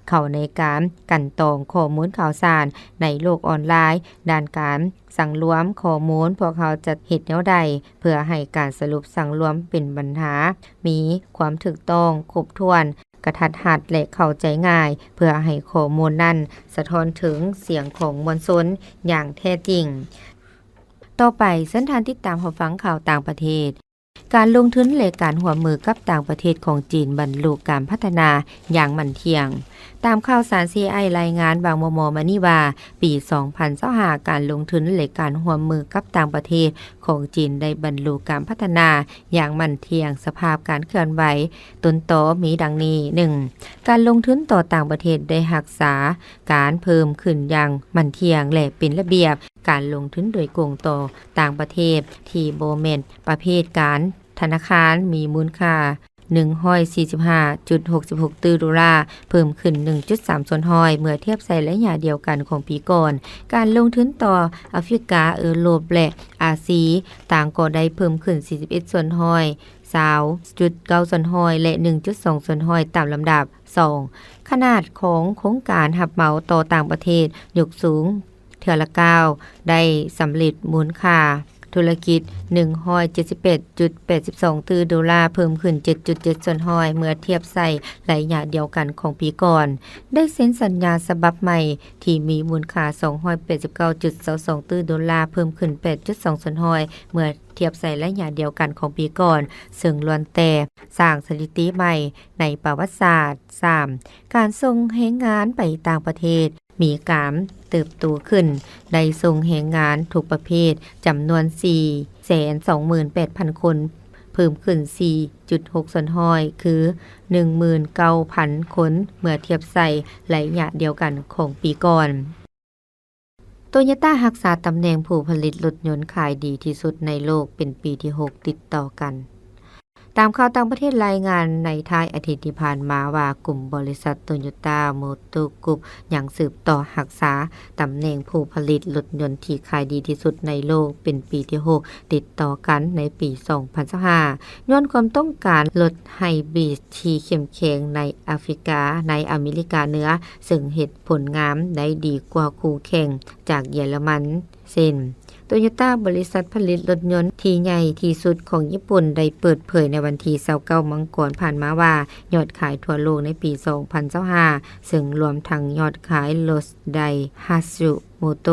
ເຂົ້າໃນການກັ່ນຕອງຂໍ້ມູນຂ່າວສານໃນໂລກອອນລາຍ. ດ້ານການສັງລວມຂໍ້ມູນ, ພວກເຮົາຈະເຮັດແນວໃດເພື່ອໃຫ້ການສະຫຼຸບສັງລວມເປັນບັນຫາ ມີຄວາມຖືກຕ້ອງ, ຄົບຖ້ວນ, ກະທັດຮັດ ແລະ ເຂົ້າໃຈງ່າຍ, ເພື່ອໃຫ້ຂໍ້ມູນນັ້ນສະທ້ອນເຖິງສຽງຂອງມວນຊົນຢ່າງແທ້ຈິງ. ຕໍ່ໄປ, ເຊີນທ່ານຕິດຕາມຮັບຟັງຂ່າວຕ່າງປະເທດ. ການລົງທຶນ ແລະ ການຮ່ວມມືກັບຕ່າງປະເທດຂອງຈີນບັນລຸການພັດທະນາຢ່າງໝັ້ນທ່ຽງ. ຕາມຂ່າວສານ ຊີໄອ ລາຍງານຫວ່າງມໍ່ໆມານີ້ວ່າ, ປີສອງພັນຊາວຫ້າ ການລົງທຶນ ແລະ ການຮ່ວມມືກັບຕ່າງປະເທດຂອງຈີນໄດ້ບັນລຸການພັດທະນາຢ່າງໝັ້ນທ່ຽງ. ສະພາບການເຄື່ອນໄຫວຕົ້ນຕໍມີດັ່ງນີ້: ໜຶ່ງ, ການລົງທຶນຕໍ່ຕ່າງປະເທດໄດ້ຮັກສາການເພີ່ມຂຶ້ນຢ່າງໝັ້ນທ່ຽງ ແລະ ເປັນລະບຽບ. ການລົງທຶນໂດຍກົງຕໍ່ຕ່າງປະເທດທີ່ບໍ່ແມ່ນປະເພດການທະນາຄານ ມີມູນຄ່າ ໜຶ່ງຮ້ອຍສີ່ສິບຫ້າຈຸດຫົກສິບຫົກຕື້ໂດລາ, ເພີ່ມຂຶ້ນໜຶ່ງຈຸດສາມສ່ວນຮ້ອຍ ເມື່ອທຽບໃສ່ໄລຍະດຽວກັນຂອງປີກ່ອນ. ການລົງທຶນຕໍ່ອາຟຣິກາ, ເອີຣົບ ແລະ ອາຊີ ຕ່າງກໍໄດ້ເພີ່ມຂຶ້ນສີ່ສິບເອັດສ່ວນຮ້ອຍ, ຊາວຈຸດເກົ້າສ່ວນຮ້ອຍ ແລະ ໜຶ່ງຈຸດສອງສ່ວນຮ້ອຍຕາມລຳດັບ. ສອງ, ຂະໜາດຂອງໂຄງການຮັບເໝົາຕໍ່ຕ່າງປະເທດຍົກສູງ ເທື່ອລະກ້າວ ໄດ້ສຳເລັດມູນຄ່າທຸລະກິດ ໜຶ່ງຮ້ອຍເຈັດສິບແປດຈຸດແປດສິບສອງຕື້ໂດລາ, ເພີ່ມຂຶ້ນເຈັດຈຸດເຈັດສ່ວນຮ້ອຍ ເມື່ອທຽບໃສ່ໄລຍະດຽວກັນຂອງປີກ່ອນ. ໄດ້ເຊັນສັນຍາສະບັບໃໝ່ທີ່ມີມູນຄ່າສອງຮ້ອຍແປດສິບເກົ້າຈຸດຊາວສອງຕື້ໂດລາ, ເພີ່ມຂຶ້ນແປດຈຸດສອງສ່ວນຮ້ອຍ ເມື່ອທຽບໃສ່ໄລຍະດຽວກັນຂອງປີກ່ອນ, ເຊິ່ງລ້ວນແຕ່ສ້າງສະຖິຕິໃໝ່ໃນປະຫວັດສາດ. ສາມ, ການສົ່ງແຮງງານໄປຕ່າງປະເທດ ມີການເຕີບໂຕຂຶ້ນ, ໄດ້ສົ່ງແຮງງານທຸກປະເພດຈຳນວນສີ່ແສນສອງໝື່ນແປດພັນຄົນ, ເພີ່ມຂຶ້ນສີ່ຈຸດຫົກສ່ວນຮ້ອຍ ຄື ໜຶ່ງໝື່ນເກົ້າພັນຄົນ ເມື່ອທຽບໃສ່ໄລຍະດຽວກັນຂອງປີກ່ອນ. ໂຕໂຍຕ້າຮັກສາຕຳແໜ່ງຜູ້ຜະລິດລົດຍົນຂາຍດີທີ່ສຸດໃນໂລກເປັນປີທີຫົກຕິດຕໍ່ກັນ. ຕາມຂ່າວຕ່າງປະເທດລາຍງານໃນທ້າຍອາທິດທີ່ຜ່ານມາວ່າ ກຸ່ມບໍລິສັດໂຕໂຍຕ້າໂມເຕີກຣຸບຍັງສືບຕໍ່ຮັກສາຕຳແໜ່ງຜູ້ຜະລິດລົດຍົນທີ່ຂາຍດີທີ່ສຸດໃນໂລກເປັນປີທີຫົກຕິດຕໍ່ກັນໃນປີສອງພັນຊາວຫ້າ ຍ້ອນຄວາມຕ້ອງການລົດໄຮບຣິດທີ່ເຂັ້ມແຂງໃນອາຟຣິກາ, ໃນອາເມລິກາເໜືອ, ເຊິ່ງເຮັດຜົນງາມໄດ້ດີກວ່າຄູ່ແຂ່ງຈາກເຢຍລະມັນ ເຊັ່ນ ໂຕໂຍຕ້າ, ບໍລິສັດຜະລິດລົດຍົນທີ່ໃຫຍ່ທີ່ສຸດຂອງຍີ່ປຸ່ນ ໄດ້ເປີດເຜີຍໃນວັນທີຊາວເກົ້າມັງກອນຜ່ານມາວ່າ ຍອດຂາຍທົ່ວໂລກໃນປີສອງພັນຊາວຫ້າ ເຊິ່ງລວມທັງຍອດຂາຍລົດໄດຮາຊູໂມໂຕ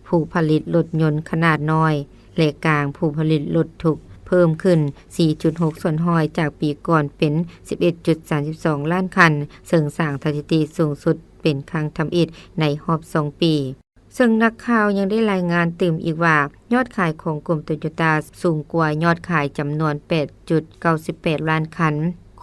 ຜູ້ຜະລິດລົດຍົນຂະໜາດນ້ອຍ ແລະ ກາງ, ຜູ້ຜະລິດລົດທຸກເພີ່ມຂຶ້ນສີ່ຈຸດຫົກສ່ວນຮ້ອຍຈາກປີກ່ອນເປັນສິບເອັດຈຸດສາມສິບສອງລ້ານຄັນ ເຊິ່ງສ້າງສະຖິຕິສູງສຸດເປັນຄັ້ງທຳອິດໃນຮອບສອງປີ. ເຊິ່ງນັກຂ່າວຍັງໄດ້ລາຍງານຕື່ມອີກວ່າ ຍອດຂາຍຂອງກຸ່ມໂຕໂຍຕ້າສູງກວ່າຍອດຂາຍຈຳນວນແປດຈຸດເກົ້າສິບແປດລ້ານຄັນ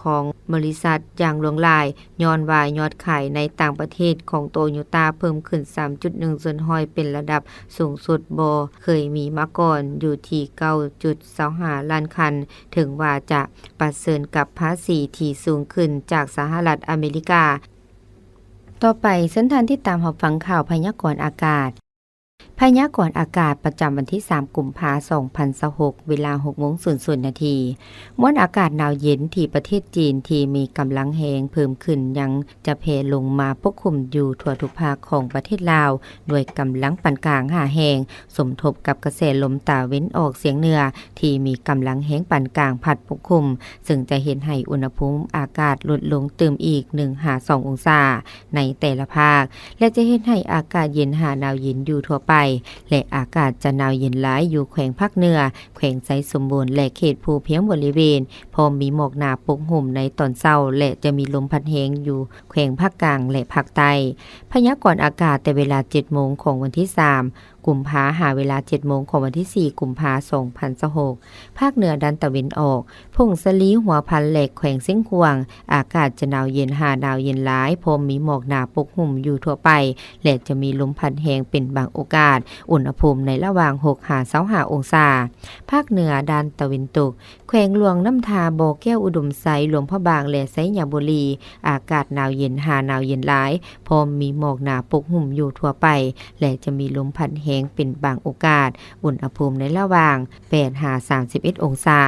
ຂອງບໍລິສັດຢ່າງຫຼວງຫຼາຍ, ຍ້ອນວ່າຍອດຂາຍໃນຕ່າງປະເທດຂອງໂຕໂຍຕ້າເພີ່ມຂຶ້ນສາມຈຸດໜຶ່ງສ່ວນຮ້ອຍ ເປັນລະດັບສູງສຸດບໍ່ເຄີຍມີມາກ່ອນ ຢູ່ທີ່ເກົ້າຈຸດຊາວຫ້າລ້ານຄັນ, ເຖິງວ່າຈະປະເຊີນກັບພາສີທີ່ສູງຂຶ້ນຈາກສະຫະລັດອາເມລິກາ. ຕໍ່ໄປ, ເຊີນທ່ານຕິດຕາມຮັບຟັງຂ່າວພະຍາກອນອາກາດ. ພະຍາກອນອາກາດປະຈຳວັນທີສາມ ກຸມພາ ສອງພັນຊາວຫົກ ເວລາຫົກໂມງສູນນາທີ. ມວນອາກາດໜາວເຢັນທີ່ປະເທດຈີນທີ່ມີກຳລັງແຮງເພີ່ມຂຶ້ນ ຍັງຈະແຜ່ລົງມາປົກຄຸມຢູ່ທົ່ວທຸກພາກຂອງປະເທດລາວ ດ້ວຍກຳລັງປານກາງຫາແຮງ, ສົມທົບກັບກະແສລົມຕາເວັນອອກສຽງເໜືອທີ່ມີກຳລັງແຮງປານກາງພັດປົກຄຸມ, ເຊິ່ງຈະເຮັດໃຫ້ອຸນຫະພູມອາກາດຫຼຸດລົງຕື່ມອີກໜຶ່ງຫາສອງອົງສາໃນແຕ່ລະພາກ ແລະ ຈະເຮັດໃຫ້ອາກາດເຢັນຫາໜາວເຢັນຢູ່ທົ່ວໄປ ແລະ ອາກາດຈະໜາວເຢັນຫຼາຍຢູ່ແຂວງພາກເໜືອ, ແຂວງໄຊສົມບູນ ແລະ ເຂດພູພຽງບໍລິເວນ, ພ້ອມມີໝອກໜາປົກຫຸ້ມໃນຕອນເຊົ້າ ແລະ ຈະມີລົມພັດແຮງຢູ່ແຂວງພາກກາງ ແລະ ພາກໃຕ້. ພະຍາກອນອາກາດແຕ່ເວລາເຈັດໂມງຂອງວັນທີສາມ ກຸມພາ ຫາເວລາເຈັດໂມງຂອງວັນທີສີ່ ກຸມພາ ສອງພັນຊາວຫົກ. ພາກເໜືອດ້ານຕາເວັນອອກ, ຜົ້ງສາລີ, ຫົວພັນ ແລະ ແຂວງຊຽງຂວາງ, ອາກາດຈະໜາວເຢັນຫາໜາວເຢັນຫຼາຍ, ພ້ອມມີໝອກໜາປົກຫຸ້ມຢູ່ທົ່ວໄປ ແລະ ຈະມີລົມພັດແຮງເປັນບາງໂອກາດ, ອຸນຫະພູມໃນລະຫວ່າງຫົກຫາຊາວຫ້າອົງສາ. ພາກເໜືອດ້ານຕາເວັນຕົກ, ແຂວງຫຼວງນ້ຳທາ, ບໍ່ແກ້ວ, ອຸດົມໄຊ, ຫຼວງພະບາງ ແລະ ໄຊຍະບູລີ, ອາກາດໜາວເຢັນຫາໜາວເຢັນຫຼາຍ, ພ້ອມມີໝອກໜາປົກຫຸ້ມຢູ່ທົ່ວໄປ ແລະ ຈະມີລົມພັດແຮງເປັນບາງໂອກາດ, ອຸນຫະພູມໃນລະຫວ່າງແປດຫາສາມສິບເອັດອົງສາ.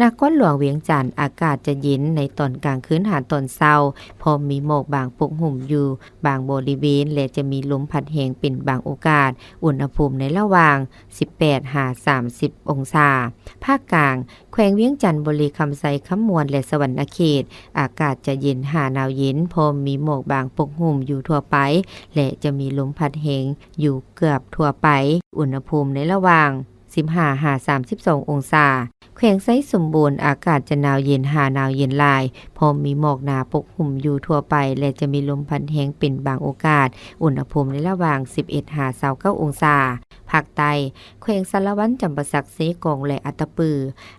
ນະຄອນຫຼວງວຽງຈັນ, ອາກາດຈະເຢັນໃນຕອນກາງຄືນຫາຕອນເຊົ້າ, ພ້ອມມີໝອກບາງປົກຫຸ້ມຢູ່ບາງບໍລິເວນ ແລະ ຈະມີລົມພັດແຮງເປັນບາງໂອກາດ, ອຸນຫະພູມໃນລະຫວ່າງສິບແປດຫາສາມສິບອົງສາ. ພາກກາງ, ແຂວງວຽງຈັນ, ບໍລິຄຳໄຊ, ຄຳມ່ວນ ແລະ ສະຫວັນນະເຂດ, ອາກາດຈະເຢັນຫາໜາວເຢັນ, ພ້ອມມີໝອກບາງປົກຫຸ້ມຢູ່ທົ່ວໄປ ແລະ ຈະມີລົມພັດແຮງຢູ່ເກືອບທົ່ວໄປ, ອຸນຫະພູມໃນລະຫວ່າງສິບຫ້າຫາສາມສິບສອງອົງສາ. ແຂວງໄຊສົມບູນ, ອາກາດຈະໜາວເຢັນຫາໜາວເຢັນຫຼາຍ, ພ້ອມມີໝອກໜາປົກຫຸ້ມຢູ່ທົ່ວໄປ ແລະ ຈະມີລົມພັດແຮງເປັນບາງໂອກາດ, ອຸນຫະພູມໃນລະຫວ່າງສິບເອັດຫາຊາວເກົ້າອົງສາ. ພາກໃຕ້, ແຂວງສາລະວັນ, ຈຳປາສັກ, ເຊກອງ ແລະ ອັດຕະປື,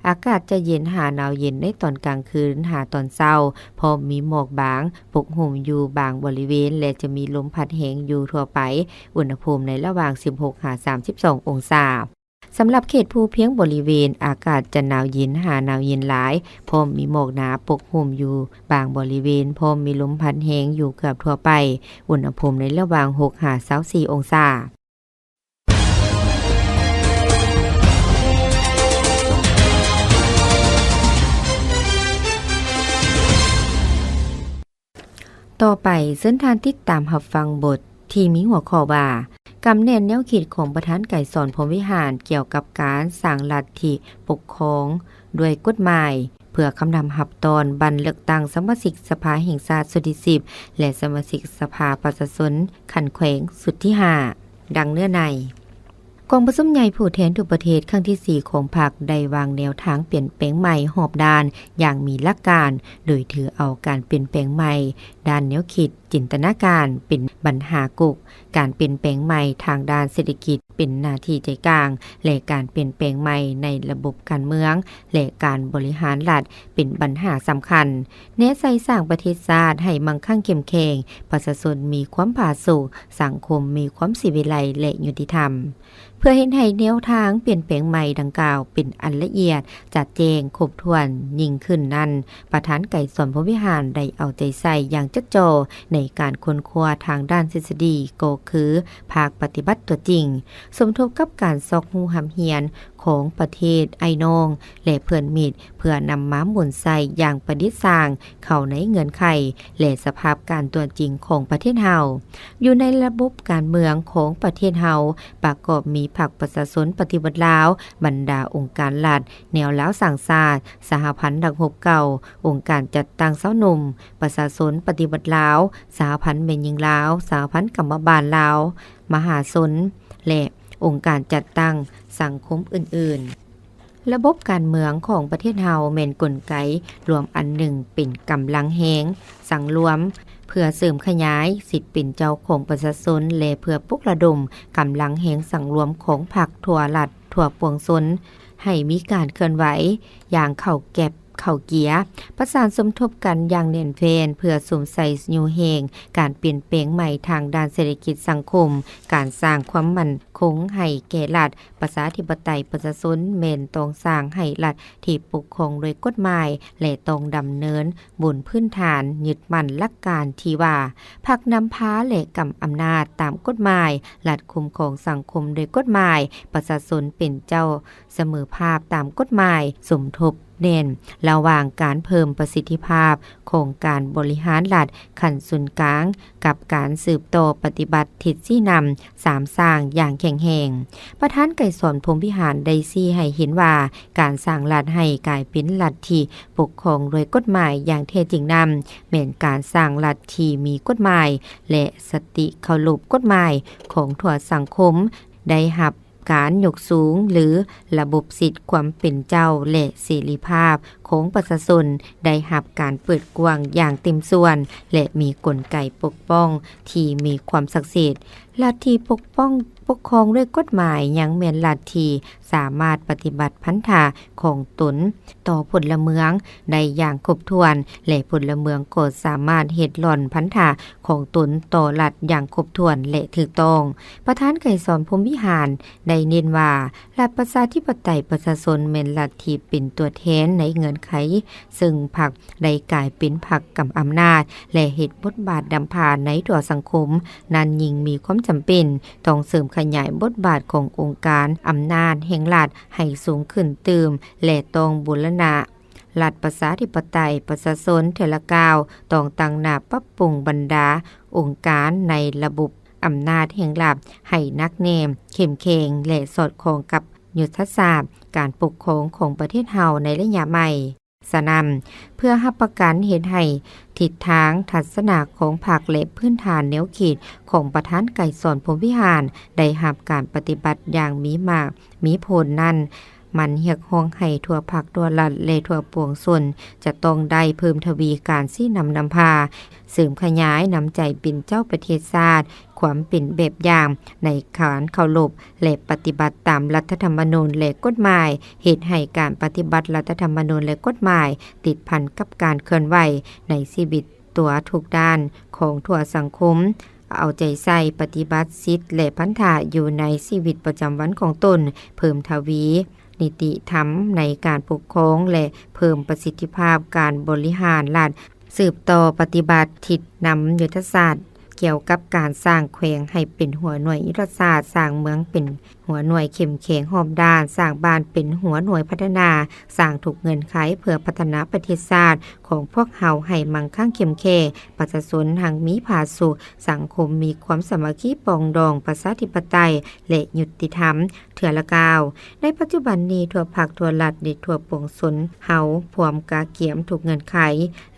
ອາກາດຈະເຢັນຫາໜາວເຢັນໃນຕອນກາງຄືນຫາຕອນເຊົ້າ, ພ້ອມມີໝອກບາງປົກຫຸ້ມຢູ່ບາງບໍລິເວນ ແລະ ຈະມີລົມພັດແຮງຢູ່ທົ່ວໄປ, ອຸນຫະພູມໃນລະຫວ່າງສິບຫົກຫາສາມສິບສອງອົງສາ. ສຳລັບເຂດພູພຽງບໍລິເວນ, ອາກາດຈະໜາວເຢັນຫາໜາວເຢັນຫຼາຍ, ພ້ອມມີໝອກໜາປົກຫຸ້ມຢູ່ບາງບໍລິເວນ, ພ້ອມມີລົມພັດແຮງຢູ່ເກືອບທົ່ວໄປ, ອຸນຫະພູມໃນລະຫວ່າງຫົກຫາຊາວສີ່ອົງສາ. ຕໍ່ໄປ, ເຊີນທ່ານຕິດຕາມຮັບຟັງບົດທີ່ມີຫົວຂໍ້ວ່າ ກຳແໜ້ນແນວຄິດຂອງປະທານໄກສອນ ພົມວິຫານ ກ່ຽວກັບການສ້າງລັດທິປົກຄອງດ້ວຍກົດໝາຍ ເພື່ອກຳນຳຮັບຕ້ອນບັນເລືອກຕັ້ງສະມາຊິກສະພາແຫ່ງຊາດຊຸດທີສິບ ແລະ ສະມາຊິກສະພາປະຊາຊົນຂັ້ນແຂວງຊຸດທີຫ້າ. ດັ່ງເນື້ອໃນ. ກອງປະຊຸມໃຫຍ່ຜູ້ແທນທົ່ວປະເທດຄັ້ງທີສີ່ຂອງພັກ ໄດ້ວາງແນວທາງປ່ຽນແປງໃໝ່ຮອບດ້ານຢ່າງມີຫຼັກການ, ໂດຍຖືເອົາການປ່ຽນແປງໃໝ່ດ້ານແນວຄິດ, ຈິນຕະນາການເປັນບັນຫາກົກ, ການປ່ຽນແປງໃໝ່ທາງດ້ານເສດຖະກິດ ເປັນໜ້າທີ່ໃຈກາງ ແລະ ການປ່ຽນແປງໃໝ່ໃນລະບົບການເມືອງ ແລະ ການບໍລິຫານລັດ ເປັນບັນຫາສຳຄັນ ແນໃສ່ສ້າງປະເທດຊາດໃຫ້ມັ່ງຄັ່ງເຂັ້ມແຂງ, ປະຊາຊົນມີຄວາມຜາສຸກ, ສັງຄົມມີຄວາມສີວິໄລ ແລະ ຍຸຕິທຳ. ເພື່ອເຮັດໃຫ້ແນວທາງປ່ຽນແປງໃໝ່ດັ່ງກ່າວເປັນອັນລະອຽດ, ຈະແຈ້ງ, ຄົບຖ້ວນຍິ່ງຂຶ້ນນັ້ນ, ປະທານໄກສອນ ພົມວິຫານ ໄດ້ເອົາໃຈໃສ່ຢ່າງຈົດຈໍ່ໃນການຄົ້ນຄວ້າທາງດ້ານທິດສະດີ, ກໍຄືພາກປະຕິບັດຕົວຈິງ, ສົມທົບກັບການຊອກຮູ້ຮ່ຳຮຽນຂອງປະເທດອ້າຍນ້ອງ ແລະ ເພື່ອນມິດ ເພື່ອນຳມາໝູນໃຊ້ຢ່າງປະດິດສ້າງເຂົ້າໃນເງື່ອນໄຂ ແລະ ສະພາບການຕົວຈິງຂອງປະເທດເຮົາ. ຢູ່ໃນລະບົບການເມືອງຂອງປະເທດເຮົາ ປະກອບມີພັກປະຊາຊົນປະຕິວັດລາວ, ບັນດາອົງການລັດ, ແນວລາວສ້າງຊາດ, ສະຫະພັນນັກຮົບເກົ່າ, ອົງການຈັດຕັ້ງຊາວໜຸ່ມ, ປະຊາຊົນປະຕິວັດລາວ, ສະຫະພັນແມ່ຍິງລາວ, ສະຫະພັນກຳມະບານລາວ, ມະຫາຊົນ ແລະ ອົງການຈັດຕັ້ງສັງຄົມອື່ນໆ. ລະບົບການເມືອງຂອງປະເທດເຮົາແມ່ນກົນໄກລວມອັນໜຶ່ງເປັນກຳລັງແຮງສັງລວມ ເພື່ອເສີມຂະຫຍາຍສິດເປັນເຈົ້າຂອງປະຊາຊົນ ແລະ ເພື່ອປຸກລະດົມກຳລັງແຮງສັງລວມຂອງພັກທົ່ວລັດທົ່ວປວງຊົນ ໃຫ້ມີການເຄື່ອນໄຫວຢ່າງເຂົ້າແກັບ ເຂົ້າເກຍ ປະສານສົມທົບກັນຢ່າງແໜ້ນແຟ້ນ ເພື່ອສຸມໃສ່ຍູ້ແຮງການປ່ຽນແປງໃໝ່ທາງດ້ານເສດຖະກິດສັງຄົມ, ການສ້າງຄວາມໝັ້ນຄົງໃຫ້ແກ່ລັດປະຊາທິປະໄຕປະຊາຊົນ ແມ່ນຕ້ອງສ້າງໃຫ້ລັດທີ່ປົກຄອງໂດຍກົດໝາຍ ແລະ ຕ້ອງດຳເນີນບົນພື້ນຖານຍຶດໝັ້ນຫຼັກການທີ່ວ່າ ພັກນຳພາ ແລະ ກຳອຳນາດຕາມກົດໝາຍ, ລັດຄຸ້ມຄອງສັງຄົມໂດຍກົດໝາຍ, ປະຊາຊົນເປັນເຈົ້າສະເໝີພາບຕາມກົດໝາຍ, ສົມທົບ ແໜ້ນລະຫວ່າງການເພີ່ມປະສິດທິພາບຂອງການບໍລິຫານລັດຂັ້ນສູນກາງ ກັບການສືບຕໍ່ປະຕິບັດທິດຊີ້ນຳສາມສ້າງຢ່າງແຂງແຮງ. ປະທານໄກສອນ ພົມວິຫານ ໄດ້ຊີ້ໃຫ້ເຫັນວ່າ ການສ້າງລັດໃຫ້ກາຍເປັນລັດທີ່ປົກຄອງໂດຍກົດໝາຍຢ່າງແທ້ຈິງນັ້ນ ແມ່ນການສ້າງລັດທີ່ມີກົດໝາຍ ແລະ ສະຕິເຄົາລົບກົດໝາຍຂອງທົ່ວສັງຄົມ ໄດ້ຮັບ ການຍົກສູງ ຫຼື ລະບົບສິດຄວາມເປັນເຈົ້າ ແລະ ເສລີພາບຂອງປະຊາຊົນ ໄດ້ຮັບການເປີດກວ້າງຢ່າງເຕັມສ່ວນ ແລະ ມີກົນໄກປົກປ້ອງທີ່ມີຄວາມສັກສິດ. ລັດທີ່ປົກປ້ອງ ປົກຄອງດ້ວຍກົດໝາຍ ຍັງແມ່ນລັດທີ່ສາມາດປະຕິບັດພັນທະຂອງຕົນຕໍ່ພົນລະເມືອງໄດ້ຢ່າງຄົບຖ້ວນ ແລະ ພົນລະເມືອງກໍສາມາດເຮັດລ່ອນພັນທະຂອງຕົນຕໍ່ລັດຢ່າງຄົບຖ້ວນ ແລະ ຖືກຕ້ອງ. ປະທານໄກສອນ ພົມວິຫານ ໄດ້ເນັ້ນວ່າ ລັດປະຊາທິປະໄຕປະຊາຊົນແມ່ນລັດທີ່ເປັນຕົວແທນໃນເງື່ອນໄຂ ເຊິ່ງພັກໄດ້ກາຍເປັນພັກກຳອຳນາດ ແລະ ເຮັດບົດບາດນຳພາໃນທົ່ວສັງຄົມ ນັ້ນຍິ່ງມີຄວາມຈຳເປັນຕ້ອງເສີມຂະຫຍາຍບົດບາດຂອງອົງການອຳນາດແຫ່ງລັດໃຫ້ສູງຂຶ້ນຕື່ມ ແລະ ຕ້ອງບູລະນະລັດປະຊາທິປະໄຕປະຊາຊົນເທື່ອລະກ້າວ, ຕ້ອງຕັ້ງໜ້າປັບປຸງບັນດາອົງການໃນລະບົບ ອຳນາດແຫ່ງລັດໃຫ້ໜັກແໜ້ນ, ເຂັ້ມແຂງ ແລະ ສອດຄ່ອງກັບຍຸດທະສາດການປົກຄອງຂອງປະເທດເຮົາໃນໄລຍະໃໝ່. ສະນັ້ນ, ເພື່ອຮັບປະກັນເຮັດໃຫ້ທິດທາງທັດສະນະຂອງພັກ ແລະ ພື້ນຖານແນວຄິດຂອງປະທານໄກສອນ ພົມວິຫານ ໄດ້ຮັບການປະຕິບັດຢ່າງມີໝາກມີຜົນນັ້ນ, ມັນຮຽກຮ້ອງໃຫ້ທົ່ວພັກ, ທົ່ວລັດ ແລະ ທົ່ວປວງຊົນ ຈະຕ້ອງໄດ້ເພີ່ມທະວີການຊີ້ນຳນຳພາ, ເສີມຂະຫຍາຍນ້ຳໃຈເປັນເຈົ້າປະເທດຊາດ, ຄວາມເປັນແບບຢ່າງໃນການເຄົາລົບ ແລະ ປະຕິບັດຕາມລັດຖະທຳມະນູນ ແລະ ກົດໝາຍ, ເຮັດໃຫ້ການປະຕິບັດລັດຖະທຳມະນູນ ແລະ ກົດໝາຍ ຕິດພັນກັບການເຄື່ອນໄຫວໃນຊີວິດຕົວທຸກດ້ານຂອງທົ່ວສັງຄົມ, ເອົາໃຈໃສ່ປະຕິບັດສິດ ແລະ ພັນທະຢູ່ໃນຊີວິດປະຈຳວັນຂອງຕົນ, ເພີ່ມທະວີ ນິຕິທຳໃນການປົກຄອງ ແລະ ເພີ່ມປະສິດທິພາບການບໍລິຫານລັດ, ສືບຕໍ່ປະຕິບັດທິດນຳຍຸດທະສາດ ກ່ຽວກັບການສ້າງແຂວງໃຫ້ເປັນຫົວໜ່ວຍຍຸດທະສາດ, ສ້າງເມືອງເປັນຫົວໜ່ວຍເຂັ້ມແຂງຮອບດ້ານ, ສ້າງບ້ານເປັນຫົວໜ່ວຍພັດທະນາ, ສ້າງທຸກເງື່ອນໄຂເພື່ອພັດທະນາປະເທດຊາດຂອງພວກເຮົາໃຫ້ມັ່ງຄັ່ງເຂັ້ມແຂງ, ປະຊາຊົນຮັ່ງມີຜາສຸກ, ສັງຄົມມີຄວາມສາມັກຄີປອງດອງ, ປະຊາທິປະໄຕ ແລະ ຍຸດຕິທຳ. ເທື່ອລະກ້າວ. ໃນປັດຈຸບັນນີ້, ທົ່ວພັກ, ທົ່ວລັດ ແລະ ທົ່ວປວງຊົນເຮົາພ້ອມກະກຽມທຸກເງື່ອນໄຂ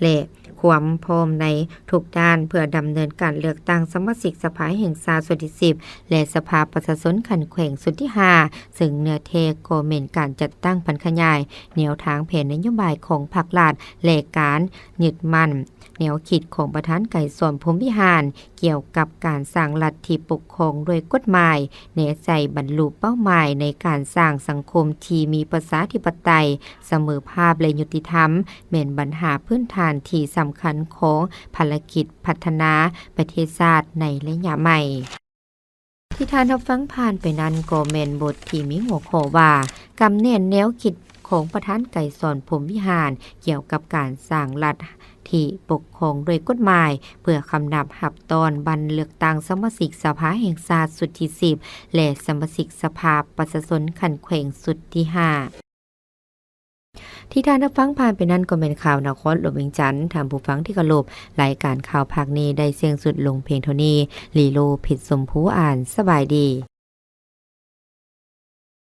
ແລະ ຄ ຄວາມພ້ອມໃນທຸກດ້ານ ເພື່ອດຳເນີນການເລືອກຕັ້ງສະມາຊິກສະພາແຫ່ງຊາດຊຸດທີສິບ ແລະ ສະພາປະຊາຊົນຂັ້ນແຂວງຊຸດທີຫ້າ ເຊິ່ງເນື້ອແທ້ກໍແມ່ນການຈັດຕັ້ງຜັນຂະຫຍາຍແນວທາງແຜນນະໂຍບາຍຂອງພັກລັດ ແລະ ການຍຶດໝັ້ນແນວຄິດຂອງປະທານໄກສອນ ພົມວິຫານ ກ່ຽວກັບການສ້າງລັດທີ່ປົກຄອງດ້ວຍກົດໝາຍ, ແນໃຈບັນລຸເປົ້າໝາຍໃນການສ້າງສັງຄົມທີ່ມີປະຊາທິປະໄຕ, ສະເໝີພາບ ແລະ ຍຸຕິທຳ ແມ່ນບັນຫາພື້ນຖານທີ່ສຳຄັນຂອງພາລະກິດພັດທະນາປະເທດຊາດໃນໄລຍະໃໝ່. ທີ່ທ່ານຮັບຟັງຜ່ານໄປນັ້ນກໍແມ່ນບົດທີ່ມີຫົວຂໍ້ວ່າ ກຳແໜ້ນແນວຄິດຂອງປະທານໄກສອນ ພົມວິຫານ ກ່ຽວກັບການສ້າງລັດທີ່ປົກຄອງດ້ວຍກົດໝາຍ ເພື່ອຄຳນັບຮັບຕ້ອນວັນເລືອກຕັ້ງສະມາຊິກສະພາແຫ່ງຊາດຊຸດທີສິບ ແລະ ສະມາຊິກສະພາປະຊາຊົນຂັ້ນແຂວງຊຸດທີຫ້າ. ທີ່ທ່ານຮັບຟັງຜ່ານໄປນັ້ນກໍແມ່ນຂ່າວນະຄອນຫຼວງວຽງຈັນ. ທ່ານຜູ້ຟັງທີ່ເຄົາລົບ, ລາຍການຂ່າວພາກນີ້ໄດ້ສິ້ນສຸດລົງພຽງເທົ່ານີ້. ລີໂລ ເພັດຊົມພູອ່ານ. ສະບາຍດີ.